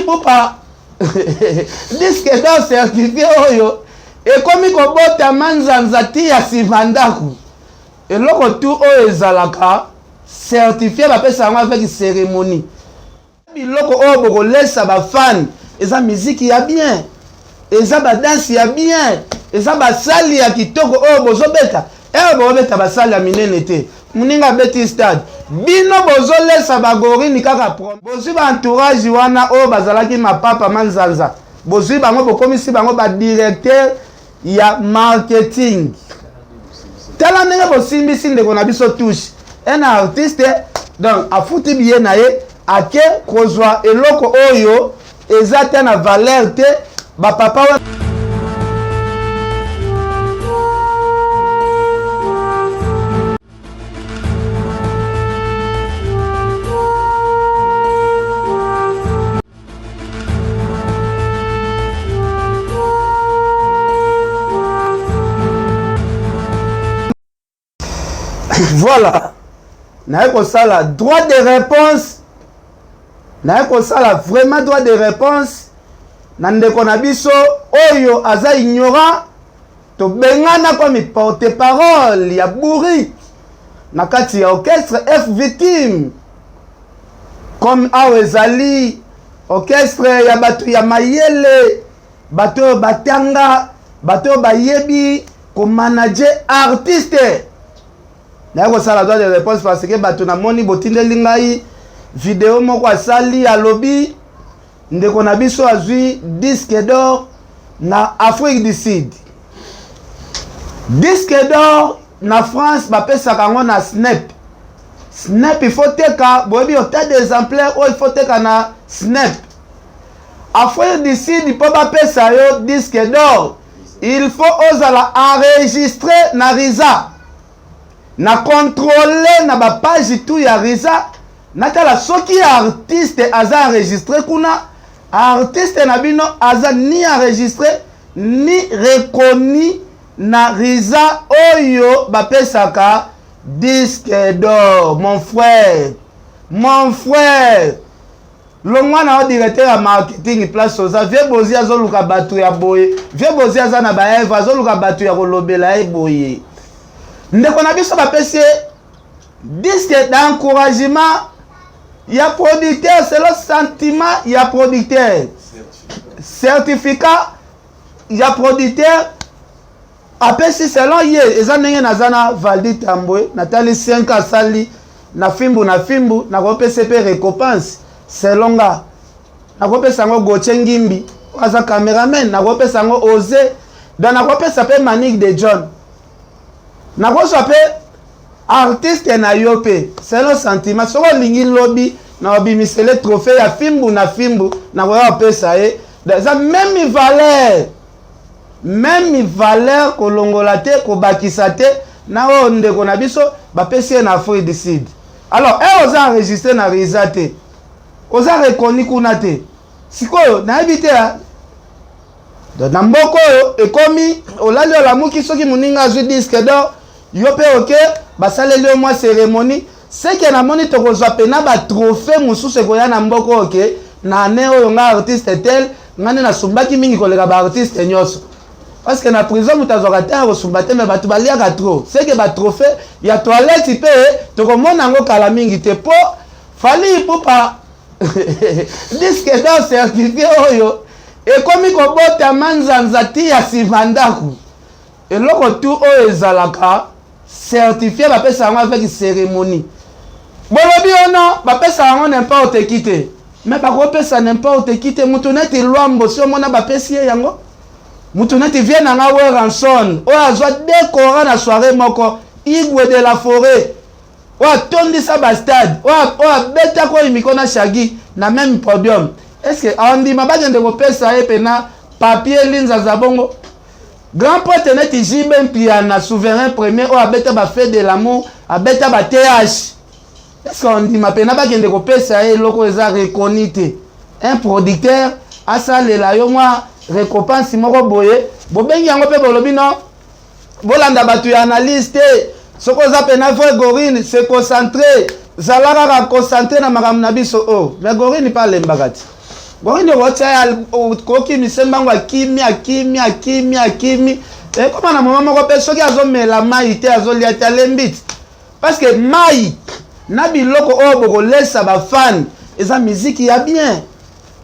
Ipupa disque d'or certifié oyo ekomi kobota manzanza ti ya nsima ndako. Eloko tu oyo ezalaka certifié bapesa yango avec cérémonie. Biloko oyo bokolesa ba fan eza miziki ya bien, eza ba danse ya bien, eza basali ya kitoko oyo bozobeta. Ewe bobeta basali ya minene te, moninga abeti stade, bino bozolesa bagorini kaka prom. Bozwi ba entourage wana oyo bazalaki mapapa manzanza, bozwi bango bokomisi bango ba directeur ya marketing. Tala ndenge bosimbisi ndeko na biso touche un artiste, donc afuti billet na ye ake kozwa eloko oyo eza te na valeur te. Bapapa wana voilà, naye kosala droit de réponse, naye kosala vraiment droit de réponse na ndeko na biso oyo aza ignorant. Tobengana komi porte parole ya bourrique na kati ya orchestre F Victime. Comme awa ezali orchestre ya bato ya mayele, bato oyo batanga, bato oyo bayebi komanage artiste, naye kosala droit de réponse parce que bato namoni botindeli ngai video moko asali, alobi ndeko na biso azwi disque d'or na Afrique du Sud. Disque d'or na France bapesaka yango na SNEP. SNEP il faut teka, boyebi ota d'exemplaire oyo il faut teka na SNEP. Afrique du Sud mpo bapesa yo disque d'or, il faut ozala enregistré na Risa, na contrôle na bapage tout ya Risa, natala soki artiste aza enregistré kuna. Artiste na bino aza ni enregistré ni reconnu na Risa oyo bapesaka disque d'or. Mon frère, mon frère, longwa na yo directeur ya marketing place oza. Vieux Bozi azoluka bato ya boye, vieux Bozi aza na baeve, azoluka bato ya kolobela ye boye. Ndeko na biso bapesi ye disque d'encouragement ya producteur selon sentiment ya producteur, certificat ya producteur apesi selon ye. Eza ndenge naza na Valdi Tambwe, natali 5 asali na fimbu na fimbu, nakopesa mpe récompense selon nga. Nakopesa yango Gauthier Ngimbi aza cameraman, nakopesa yango Oze, donc nakopesa mpe Manique de John, nakozwa mpe artiste na yo mpe selon sentiment. Soki olingi lobi na obimisele trophée ya fimbu na fimbu, nakoya kopesa ye. Eza même valeur, même valeur, kolongola te, kobakisa te na oyo ndeko na biso bapesi ye na Afrique du Sud. Alors e oza enregistré na Risa te, oza reconnu kuna te. Sikoyo nayebi te na mboka oyo ekomi olali olamuki, soki moninga azwi disque d'or, yo mpe oke basaleli yo mwa cérémonie. Seke namoni tokozwa pena batrophée mosusu ekoya na mboka oyo ke na année oyo nga artiste tel, nga nde nasumbaki mingi koleka baartiste nyonso, parce que na prison moto azwaka te ya kosumba te, me bato baliaka trop. Seke batrophée ya toilette mpe tokomona yango kala mingi te, mpo Fally Ipupa disque d'or certifié oyo ekomi kobota manzanza ti ya nsima ndako. Eloko tu oyo ezalaka certifié bapesa yango avec cérémonie. Bolobi wana bapesa yango n'importe qui te, me bakopesa n'importe qui te. Moto neti Lwambo si omona bapesi ye yango, moto neti vie na nga Werrason oyo azwa décora na soirée moko, Igwe de la forêt oyo atondisa bastade, oyo abetaka oyo miko na Shagi na même podium, est ce que andima bakende kopesa ye pena papier linzaza bongo? Grand prêtre neti JB Mpiana, souverain premier oyo abeta ba fait de l'amour, abeta ba TH, est ce que ondima pena bakende kopesa ye eloko eza reconnu te? Un producteur asalela yo mwa récompense moko boye, bobengi yango mpe bolobi non, bolanda bato ya analyse te. Soki oza pena vrai gorine, se concentre, zala kaka concentré na makambo na biso oyo. Mais gorine mpe alembaka ti. Gorine okotia kokimisa mbango, akimi akimi akimi akimi, ekoma na moma moko mpe soki azomela mai te, azolia te, alembi te, parce que mai na biloko oyo bokolesa bafan eza miziki ya bien,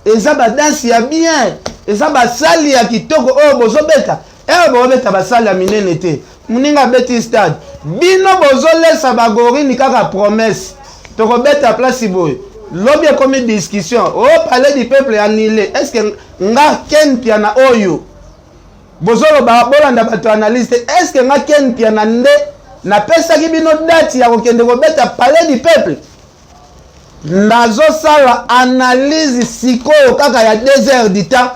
eza badanse ya bien, eza basali ya kitoko oyo bozobeta. Ere bozobeta basali ya minene te, moninga abeti stade, bino bozolesa bagorini kaka promesse, tokobeta place boye, lobi ekomi discussion o oh, palais du peuple annulé. Est ce que nga Ken Mpiana oyo bozoloba, bolanda bato analyse te, est ce que nga Ken Mpiana nde napesaki bino date ya kokende kobeta palais du peuple? Nazosala analyse sikoyo kaka ya 2 heures du temps,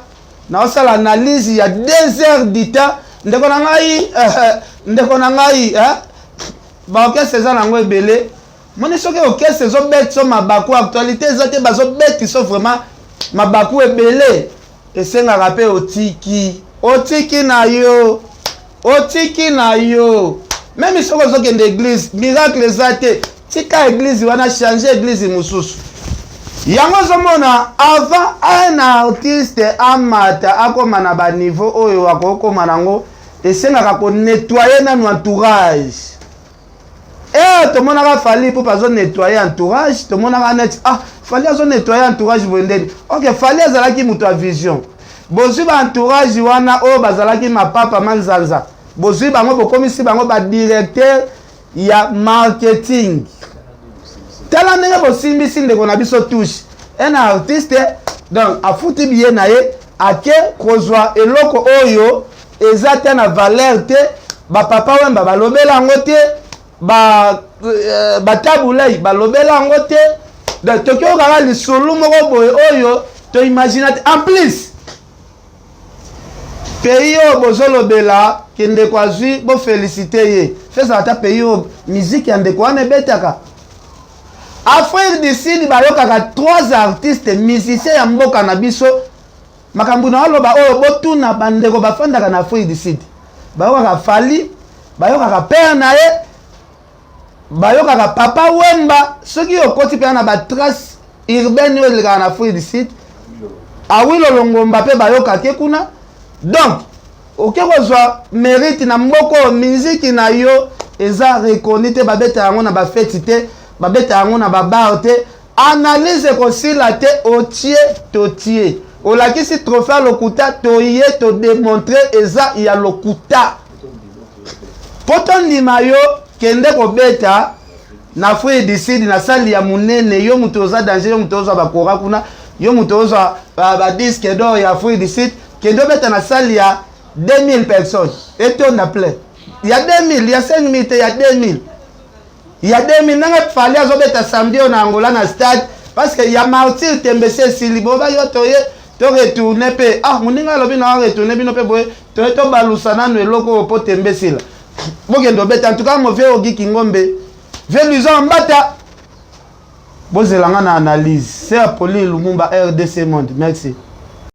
naosala analyse ya 2 heures du temps. Ndeko na ngai, ndeko na ngai, baorchestre eza nango ebele. Moni soki orchestre ezobeti so mabaku, actualité eza te, bazobeti so vraiment mabaku ebele, esengaka mpe otiki, otiki na yo, otiki na yo. Même soki ozokende église, miracle eza te, tika église wana, change église mosusu. Yango ozomona, avant un artiste amata, akóma na baniveau oyo akokóma nango, esengaka konettoyer nanu entourage. E tomonaka Fally mpo azonettoyer entourage, tomonaka neti ah, Fally azonettoyer entourage boye ndeni. Ok, Fally azalaki moto ya vision. Bozwi baentourage wana oyo bazalaki mapapa manzanza, bozwi bango, bokomisi bango badirecteur ya marketing. Tala ndenge bosimbisi ndeko na biso touche. Un artiste donc afuti biye na ye, ake kozwa eloko oyo eza te na valeur te. Bapapa Wemba balobela yango te, baTabu Ley balobela yango te. Donc toki okaka lisolo moko boye oyo toimagina te. En plus, pays oyo bozolobela ke ndeko azwi, boféliciter ye, fezala ata pays oyo miziki ya ndeko wana ebetaka. Afrique du Sud bayokaka trois artistes musiciens ya mboka na biso. Makambo na oloba oyo, botuna bandeko bafandaka na Afrique du Sud. Bayokaka Fally, bayokaka père na ye, bayokaka Papa Wemba. Soki okoti mpena na batrace urbaine oyo elekaka na Afrique du Sud, Awilo Longomba mpe bayokaki kuna. Donc oke kozwa mérite na mboka oyo miziki na yo eza reconnu te, babeta yango na bafeti te, babeta yango na babar te. Analyse ekosila te. Otie, totie, olakisi trophée ya lokuta, toye todémontrer eza ya lokuta. Mpo tondima yo, kende kobeta na Afrique du Sud na salle ya monene. Yo moto oza danger, yo moto ozwa bakora kuna, yo moto ozwa badisque d'or ya Afrique du Sud, kende obeta na salle ya 2000 personnes, etonda plein, ya 2000, ya 5000 te, ya 2000, ya 2000, ndenge Fally azobeta samedi oyo na Angola na stade, parce que ya Martyr tembesi esili. Boba yo, toye toretourner mpe. Ah, moninga alobi na retourner bino mpe boye, toye tobalusa nanu eloko oyo mpo tembe esila, bokende obeta. En tout cas, mon vieux Ogi Kingombe, vieux Luison Mbata, bozelanga na analyse. Ser Poli Lumumba, RDC Monde, merci.